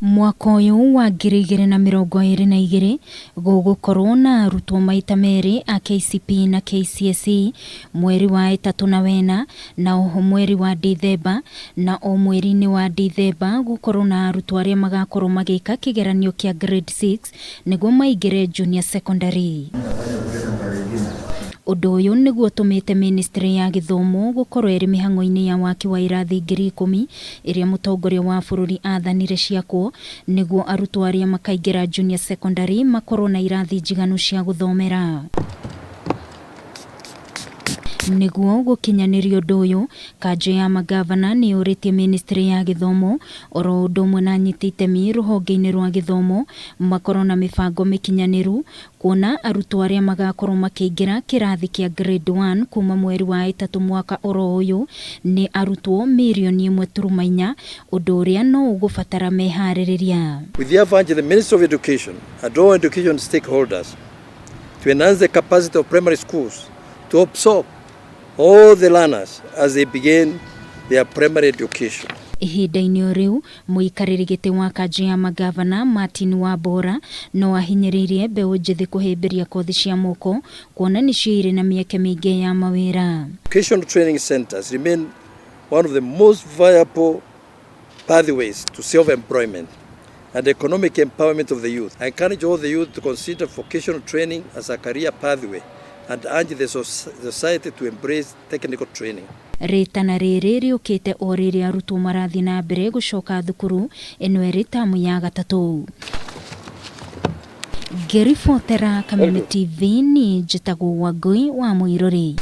Mwaka ũyũ wa 2022 gũgũkorwo na arutwo maita merĩ a KCPE na KCSE mweri wa ĩtatũ na wena na oho mweri wa Dithemba, na o mweri-inĩ wa Dithemba gũkorwo na arutwo arĩa magakorwo magĩka kĩgeranio kĩa grade 6 nĩguo maingĩre junior secondary. Ũndũ ũyũ nĩguo ũtũmĩte ministry ya gĩthomo gũkorwo ĩrĩ mĩhang'o-inĩ ya waki wa irathi 10,000 ĩrĩa mũtongoria wa bũrũri athanire ciakwo nĩguo arutwo arĩa makaingĩra junior secondary makorwo na irathi njiganu cia gũthomera. Nĩguo gũkinyanĩria ũndũ ũyũ, kanjũ ya magavana nĩ yũrĩtie ministry ya gĩthomo oro ũndũ ũmwe na anyiti itemi rũhonge-inĩ rwa gĩthomo makorwo na mĩbango mĩkinyanĩru kuona arutwo arĩa magakorwo makĩingĩra kĩrathi kĩa grade 1 kuma mweri wa ĩtatũ mwaka oro ũyũ nĩ arutwo mirioni 1.4, ũndũ ũrĩa no ũgũbatara meharĩrĩria. We therefore urge the Ministry of Education and all education stakeholders to enhance the capacity of primary schools to absorb all the learners as they begin their primary education. Ihinda-inĩ o rĩu, mũikarĩri gĩtĩ wa kanjũ ya magavana Martin Wambora no ahinyĩrĩirie mbeũ njĩthĩ kũhĩmbĩria kothi cia moko kuona nĩcio irĩ na mĩeke mĩingĩ ya mawĩra. Vocational training centers remain one of the most viable pathways to self-employment and economic empowerment of the youth. I encourage all the youth to consider vocational training as a career pathway and urge the society to embrace technical training. Rĩtana rĩrĩ rĩũkĩte o rĩrĩa arutwo marathiĩ na mbere gũcoka thukuru, ĩno ĩrĩ tamu ya gatatũ. Ngĩribotera Kameme TV, niĩ njĩtagwo Wangũi wa Mũirũrĩ.